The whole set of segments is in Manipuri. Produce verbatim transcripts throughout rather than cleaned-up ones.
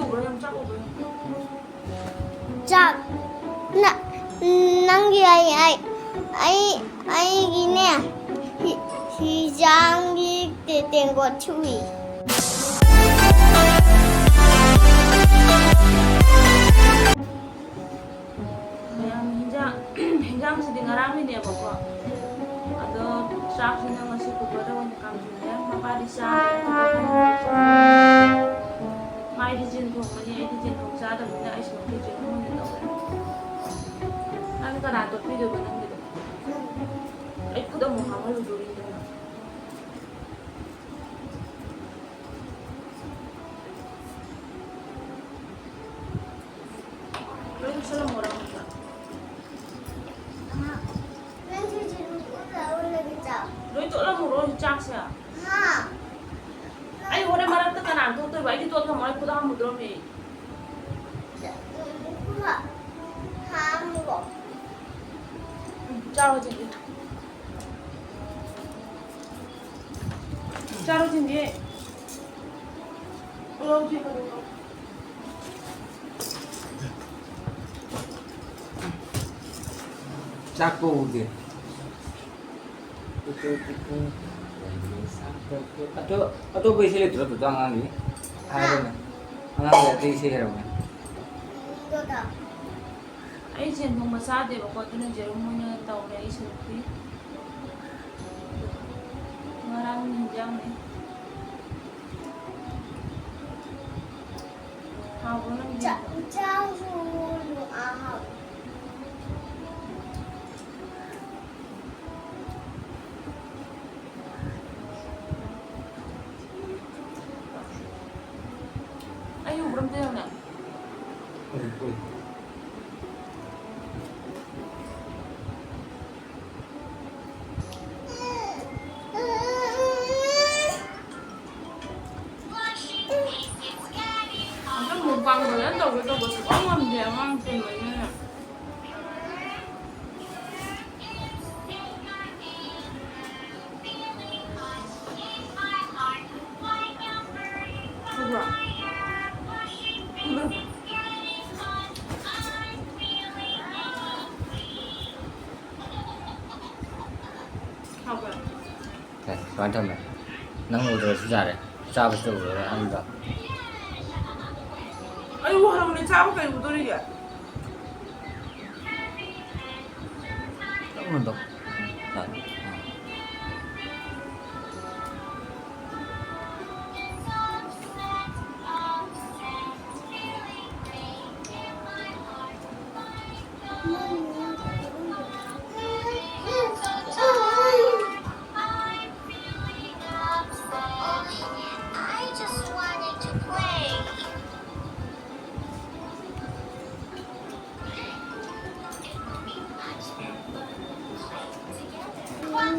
ꯎꯕ꯭ꯔꯥ ꯌꯦꯡꯉꯨ, ꯆꯥꯛ ꯎꯕ꯭ꯔꯥ ꯌꯦꯡꯉꯨ꯫ ꯆꯥꯛ꯫ ꯅ-, ꯅꯪꯒꯤ ꯑꯩ, ꯑꯩ, ꯑꯩ, ꯑꯩꯒꯤꯅꯦ꯫ ꯍꯤ-, ꯍꯤꯖꯥꯡꯒꯤ ꯇꯦ-, ꯇꯦꯡꯀꯣꯠ ꯁꯨꯏ꯫ ꯃꯌꯥꯝ ꯍꯤꯟꯖꯥꯡ, ꯍꯤꯟꯖꯥꯡꯁꯤꯗꯤ ꯉꯔꯥꯡꯒꯤꯅꯦꯕꯀꯣ꯫ ꯑꯗꯣ ꯆꯥꯛꯁꯤꯅ ꯉꯁꯤ cookerꯗ ꯑꯣꯏꯅ ꯀꯥꯝꯊꯣꯛꯑꯦ꯫ ꯃꯄꯥꯗꯤ ꯆꯥꯗ꯭ꯔꯦ꯫ ꯃꯥꯏꯗꯤ ꯌꯦꯟ ꯊꯣꯡꯕꯅꯤ, ꯑꯩꯗꯤ ꯌꯦꯟ ꯊꯣꯡ ꯆꯥꯗꯕꯅꯤꯅ ꯑꯩ ꯁꯣꯝꯗ ꯌꯦꯔꯨꯝ ꯑꯣꯏꯅ ꯇꯧꯔꯦ꯫ ꯅꯪ ꯀꯅꯥ ꯇꯣꯠꯄꯤꯗꯣꯏꯕ ꯅꯪꯒꯤꯗꯣ? ꯑꯩ ꯈꯨꯠ ꯑꯃꯨꯛ ꯍꯥꯝꯃꯜꯂꯨꯗꯣꯔꯤꯗꯅ꯫ ꯂꯣꯏ ꯇꯣꯠꯁꯜꯂꯝꯃꯣꯔꯥ ꯑꯃꯨꯛꯇ? ꯅꯪꯁꯨ ꯌꯦꯔꯨꯝ ꯎꯠꯂ ꯎꯠꯂꯒ ꯆꯥꯎ꯫ ꯂꯣꯏ ꯇꯣꯠꯂꯝꯃꯨꯔꯣ ꯆꯥꯛꯁꯦ? ꯍꯥ? ꯑꯩ ꯍꯣꯔꯦꯟ ꯃꯔꯛꯇ ꯀꯅꯥꯅ ꯇꯣꯠꯇꯣꯏꯕ? ꯑꯩꯗꯤ ꯇꯣꯠ ꯉꯝꯃꯣꯏ, ꯈꯨꯗꯥꯡ ꯃꯨꯗ꯭ꯔꯣꯝꯃꯤ꯫ ꯎꯝ, ꯍꯥꯝꯃꯨꯔꯣ? ꯎꯝ, ꯆꯥꯔꯣ ꯑꯗꯨꯗꯤ꯫ ꯆꯥꯔꯣ ꯆꯤꯟꯗꯤ꯫ ꯄꯨꯔꯛꯑꯣ ꯆꯦ ꯀꯩꯅꯣꯗꯣ꯫ ꯆꯥꯛ ꯀꯧꯗꯦ꯫ ꯑꯇꯣꯞ-, ꯑꯇꯣꯞꯄ ꯏꯁꯩ ꯂꯩꯇ꯭ꯔꯣ? ꯑꯗꯨꯗ ꯑꯉꯥꯡꯒꯤ ꯍꯥꯏꯔꯣꯅꯦ꯫ ꯑꯉꯥꯡꯒꯤ ꯑꯇꯩ ꯏꯁꯩ ꯍꯥꯏꯔꯣꯅꯦ꯫ ꯑꯩ ꯌꯦꯟ ꯊꯣꯡꯕ ꯆꯥꯗꯦꯕꯀꯣ, ꯑꯗꯨꯅ ꯌꯦꯔꯨꯝ ꯑꯣꯏꯅ ꯇꯧꯔꯦ ꯑꯩ ꯁꯔꯨꯛꯇꯤ꯫ ꯉꯔꯥꯡ ꯍꯤꯟꯖꯥꯡꯅꯦ꯫ ꯍꯥꯎꯕ꯭ꯔꯣ ꯅꯪꯒꯤ ꯆꯥ-, ꯌꯦꯟꯗꯣ? ꯆꯥꯁꯨ ꯑꯍꯥꯎ꯫ ꯑꯩ ꯎꯕ꯭ꯔꯥ ꯑꯝꯇ ꯌꯦꯡꯉꯨꯅꯦ꯫ ꯑꯗꯨꯝ mukbang ꯐꯖꯅ ꯇꯧꯒꯦ ꯇꯧꯕ ꯁꯨꯡꯉꯝ ꯉꯝꯗꯦ ꯑꯉꯥꯡ ꯆꯦꯟꯕꯅꯤꯅꯅꯦ꯫ ꯎꯕ꯭ꯔꯣ? ꯍꯥꯎꯕ꯭ꯔꯥ? ꯑꯦ, ꯁꯨꯃꯥꯏꯅ ꯊꯝꯃꯦ꯫ ꯅꯪ ꯎꯗ꯭ꯔꯁꯨ ꯌꯥꯔꯦ꯫ ꯆꯥꯕꯁꯤꯗ ꯎꯔꯒ ꯑꯍꯥꯟꯕ꯫ ꯑꯩ ꯎꯍꯜꯂꯨꯅꯦ, ꯆꯥꯕ ꯀꯩ ꯎꯗꯣꯔꯤꯒꯦ? ꯇꯞꯅ ꯇꯧ꯫ ꯌꯥꯔꯦ꯫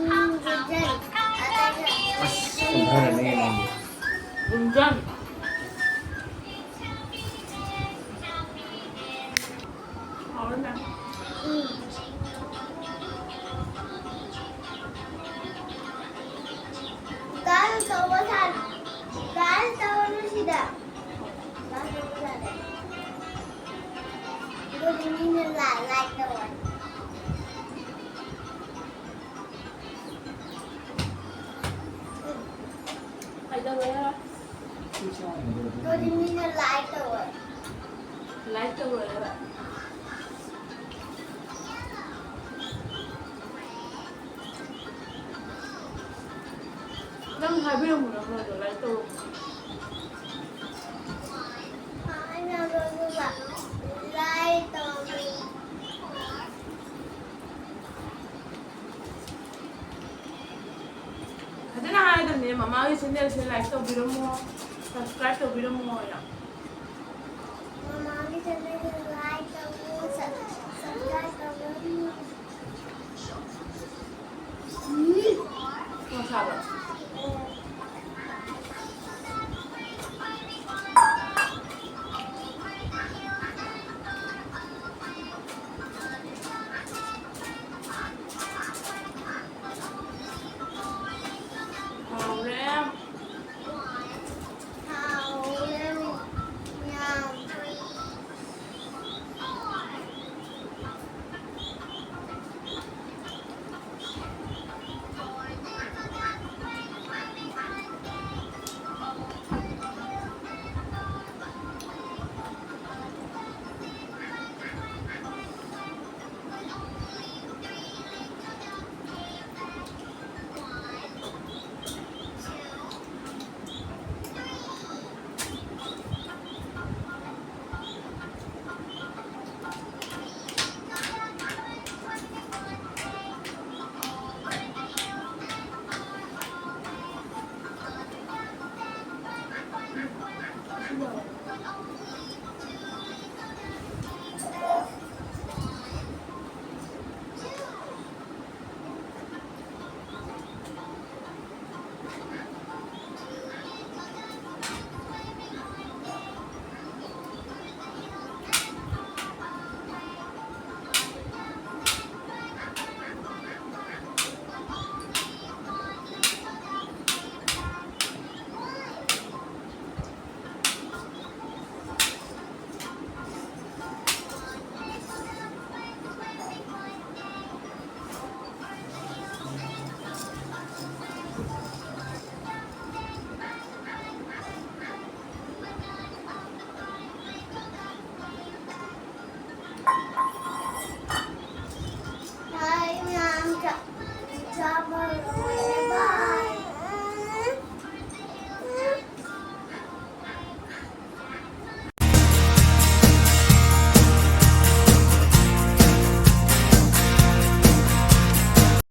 ꯎꯝ, ꯒꯨꯟꯖꯟ꯫ ꯑꯁ, ꯀꯨꯝꯊꯔꯅꯤ ꯅꯪꯗꯤ꯫ ꯒꯨꯟꯖꯟ꯫ ꯍꯥꯎꯔꯦ ꯃꯌꯥꯝ꯫ ꯎꯝ꯫ ꯗꯥꯟꯁ ꯇꯧꯕ ꯁꯥ-, ꯗꯥꯟꯁ ꯇꯧꯔꯅꯨ ꯁꯤꯗ꯫ ꯗꯥꯟꯁ ꯇꯧꯕ ꯌꯥꯗꯦ꯫ ꯑꯗꯨꯗꯤ ꯃꯤꯅ ꯂꯥꯏ, ꯂꯥꯏꯛ ꯇꯧꯔꯣꯏ꯫ ꯀꯩꯗꯧꯔꯦ? ꯑꯗꯨꯗꯤ ꯃꯤꯅ ꯂꯥꯏꯛ ꯇꯧꯔꯣꯏ꯫ ꯂꯥꯏꯛ ꯇꯧꯔꯣꯏꯕ꯫ ꯅꯪ ꯍꯥꯏꯕꯤꯔꯝꯃꯨ ꯅꯪ ꯅꯣꯏꯗꯣ ꯂꯥꯏꯛ ꯇꯧꯔꯝꯃꯨ꯫ ꯑꯩꯅ ꯑꯗꯨꯒ ꯂꯥꯏꯛ ꯇꯧꯔꯝꯃꯤ꯫ ꯐꯖꯅ ꯍꯥꯏꯒꯗꯕꯅꯦ, ꯃꯃꯥꯒꯤ ꯆꯦꯅꯦꯜꯁꯦ ꯂꯥꯏꯛ ꯇꯧꯕꯤꯔꯝꯃꯣ, ꯁꯕꯁꯀ꯭ꯔꯥꯏꯕ ꯇꯧꯕꯤꯔꯝꯃꯣ ꯍꯥꯏꯅ꯫ ꯃꯃꯥꯒꯤ ꯆꯦꯅꯦꯜꯁꯦ ꯂꯥꯏꯛ ꯇꯧꯕꯤꯔꯝꯃꯣ, ꯁꯕ-, ꯁꯕꯁꯀ꯭ꯔꯥꯏꯕ ꯇꯧꯕꯤꯔꯝꯃꯣ꯫ ꯎꯝ꯫ ꯅꯨꯡꯁꯥꯕ꯭ꯔꯣ? ꯍꯥꯎꯔꯦ꯫ ꯍꯥꯎꯔꯦ꯫